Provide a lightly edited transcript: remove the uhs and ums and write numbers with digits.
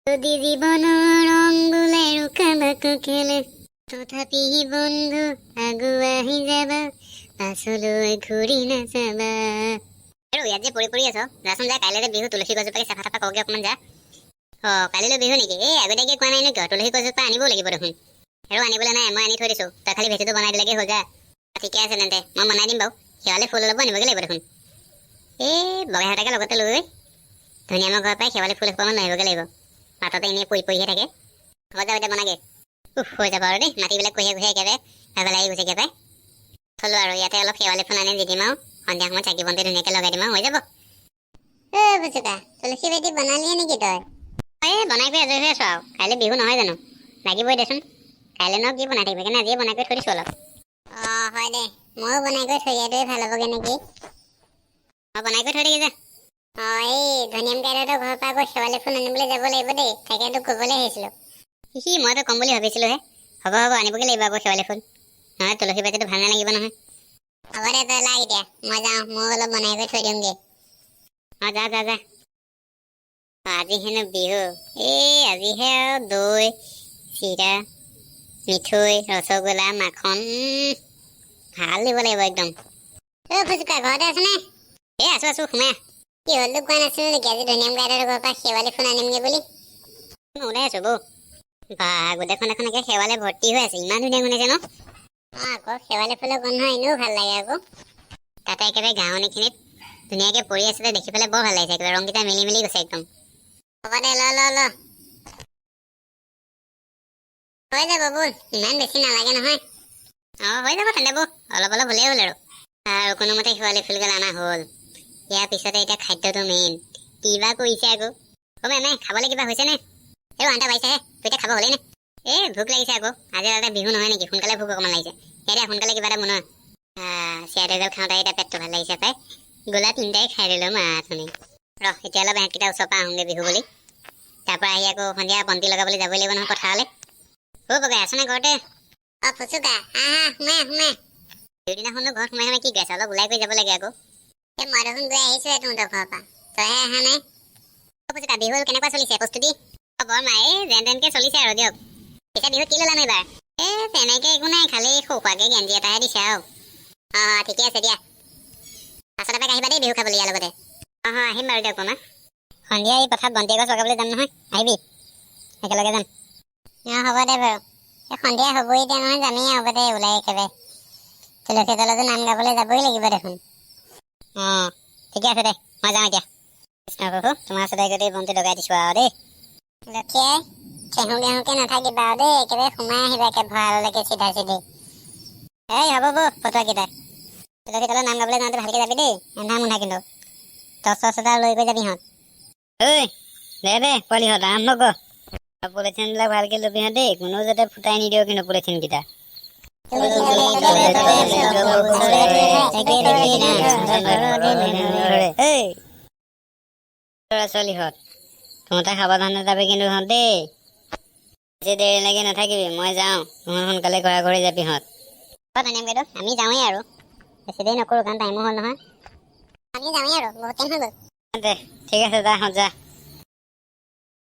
যদি জীৱনৰ ৰং বোলে ৰোকা খেলে, তথাপি বন্ধু আগুৱাই যাবা, পাছলৈ ঘূৰি নাচাবা। আৰু ইয়াত যে পৰি পৰি আছ, যাচোন যা। কাইলৈ যে বিহু, তুলসী গছজোপাকে চাফা তাফা কৰগে অকণমান, যা। অঁ, কালিলৈ বিহু নেকি? এই আগতীয়াকৈ কোৱা নাই নো কিয়? তুলসী গছজোপা আনিবও লাগিব দেখোন। আৰু আনিবলৈ নাই, মই আনি থৈ দিছোঁ। তই খালি ভেটিটো বনাই দিলেগৈ হ'ল, যা। ঠিকে আছে তেন্তে, মই বনাই দিম বাৰু। শেৱালি ফুল অলপো আনিবগৈ লাগিব দেখোন। এই বগাইহঁতাকে লগতে লৈ ধনিয়ামৰ ঘৰৰ পৰাই শেৱালি ফুল এসোপামান লৈ আহিবগৈ লাগিব। বাটতে এনেই পৰি পৰিহে থাকে। হ'ব, যাওঁ এতিয়া, বনাগে। উফ, হৈ যাব আৰু দেই। মাটিবিলাক কঢ়িয়াই কঢ়িয়াই একেবাৰে ভাগৰ লাগি গৈছেগৈ পাই। থলো আৰু ইয়াতে অলপ শেৱালি ফুল আনি দি দিম আৰু সন্ধিয়া সময়ত চাকি বন্তি ধুনীয়াকৈ লগাই দিম আৰু হৈ যাব। ঐ ফুচুকা, তুলসী ভেটি বনালিয়ে নেকি তই? এই বনাই কৰি আজৰি হৈ আছোঁ আৰু। কাইলৈ বিহু নহয় জানো? লাগিবই দেচোন। কাইলৈ ন কি বনাই থাকিব? সেইকাৰণে আজিয়ে বনাই কৰি থৈ দিছোঁ অলপ। অঁ হয় দে, ময়ো বনাই কৰি থৈ দিয়াটোৱে ভাল হ'বগৈ নেকি? অঁ, বনাই কৰি থৈ দেগে যা। অঁ, এই ধনিয়াম কাইদেউহঁতৰ ঘৰৰ পৰা আকৌ শেৱালি ফুল আনিবলৈ যাব লাগিব দেই। তাকে তোক ক'বলৈ আহিছিলোঁ। সি মইতো ক'ম বুলি ভাবিছিলোঁহে। হ'ব হ'ব, আনিবগৈ লাগিব আকৌ শেৱালি ফুল। নহ'লে তুলসী বাতিটো ভাল নালাগিব নহয়। হ'ব দে, তই লাগ এতিয়া, মই যাওঁ। ময়ো অলপ বনাই কৰি থৈ দিওঁগৈ। অঁ, যা যা যা। আজি হেনো বিহু। এই আজিহে আৰু দৈ, চিৰা, মিঠৈ, ৰসগোল্লা, মাখন, ভাল দিব লাগিব একদম। ঐ ফুচুকা, ঘৰতে আছেনে? এই আছো আছো, সোমাই আহ। কি হ'ল, তোক কোৱা নাছিলো নেকি আজি ধনিয়াম গাইডৰ ঘৰৰ পৰা শেৱালি ফুল আনিমগৈ বুলি? মই ওলাই আছো বৌ। বা, গোটেইখন এখন একে শেৱালি ভৰ্তি হৈ আছে। ইমান ধুনীয়া গোন্ধাইছে ন? অঁ আকৌ, শেৱালি ফুলৰ গোন্ধ এনেও ভাল লাগে আকৌ। তাতে একেবাৰে ঘাঁহনিখিনিত ধুনীয়াকৈ পৰি আছিলে, দেখি পেলাই বৰ ভাল লাগিছে। একেবাৰে ৰংকেইটা মিলি মিলি গৈছে একদম। হ'ব দে, ল ল ল, হৈ যাব ব'ল। ইমান বেছি নালাগে নহয়। অঁ, হৈ যাব তেন্তে বৌ, অলপ অলপ হ'লেই হ'ল আৰু। আৰু কোনোমতে শেৱালি ফুলগাল অনা হ'ল। ইয়াৰ পিছতে এতিয়া খাদ্যটো মেইন। কিবা কৰিছে আকৌ? অ' মেমে, খাবলৈ কিবা হৈছেনে? এই 8টা বাজিছেহে, তই এতিয়া খাব হ'লেই নে? এই ভোক লাগিছে আকৌ। আজি তাতে বিহু নহয় নেকি? সোনকালে ভোক অকণমান লাগিছে। এতিয়া সোনকালে কিবা এটা বনোৱা। চিৰা দৈগাল খাওঁতে এতিয়া পেটটো ভাল লাগিছে পাই। গোলা তিনিটাই খাই দিলোঁ মা অথনি। ৰহ, এতিয়া অলপ ইহঁতকেইটা ওচৰৰ পৰা আহোঁগৈ বিহু বুলি। তাৰপৰা আহি আকৌ সন্ধিয়া বন্তি লগাবলৈ যাবই লাগিব নহয় পথাৰলৈ। অ' বগাই, আছেনে ঘৰতে? অ' ফুচুকা, আহা, সোমাই সোমাই। বিহুদিনাখনো ঘৰত সোমাই সোমাই কি গাইছ? অলপ ওলাই কৰি যাব লাগে আকৌ। এই মই দেখোন গৈ আহিছোৱে তহঁতৰ ঘৰৰ পৰা, তইহে অহা নাই। অ' ফুচুকা, বিহু কেনেকুৱা চলিছে প্ৰস্তুতি? অ' বৰমা, এই যেন তেনকে চলিছে আৰু দিয়ক। পিছে বিহুত কি ল'লা নো এইবাৰ? এই তেনেকে একো নাই, খালি সৰু গেঞ্জি এটাহে দিছে আৰু। অঁ, ঠিকে আছে দিয়া। পাছত এপাক আহিবা দেই বিহু খাবলৈ ইয়াৰ লগতে। অঁ অঁ, আহিম বাৰু দিয়ক বৰমা। সন্ধিয়া এই পথাৰত বন্তি এগছ লগাবলৈ যাম নহয়, আহিবি, একেলগে যাম। অঁ, হ'ব দে বাৰু। এই সন্ধিয়া হ'বই এতিয়া নহয়, যামেই আৰু। হ'ব দে, ওলাই একেবাৰে তুলসী তলতো নাম গাবলৈ যাবই লাগিব দেখোন। অঁ, ঠিকে আছে দে, মই যাওঁ এতিয়া। কৃষ্ণ প্ৰভু, তোমাৰ ওচৰতে গোটেই বন্তি লগাই দিছোঁ আৰু দেই। লক্ষীয়ে চেহু গেহুকে নাথাকিবা আৰু দেই, একেবাৰে সোমাই আহিবা একে ভঁৰাললৈকে চিধা চিধি। এই হ'ব বৌ, ফটোৱাকেইটা। তুলসী তলত নাম গাবলৈ যাওঁতে ভালকে যাবি দেই। এন্ধাৰ মুন্ধা কিন্তু টৰ্চ চৰ্চ এটা লৈ গৈ যাবি। সিহঁত ঐ, দে দে পোৱালিহঁত, আৰম্ভ কৰ। পলিথিনবিলাক ভালকে ল'বিহঁত দেই, কোনো যাতে ফুটাই নিদিয় কিন্তু পলিথিনকেইটা। এই ল'ৰা ছোৱালীহঁত, তহঁতে সাৱধানে যাবি কিন্তু হঁত দেই। বেছি দেৰিলৈকে নাথাকিবি, মই যাওঁ। তহঁত সোনকালে ঘৰা ঘৰি যাবি হঁত। ধনিয়াম বাইদেউ, আমি যাওঁৱেই আৰু, বেছি দেৰি নকৰোঁ, কাৰণ টাইমো হ'ল নহয়। আমি যাওঁৱেই আৰু, বহুত টাইম হৈ গ'ল। দে, ঠিক আছে, যা হঁত যা।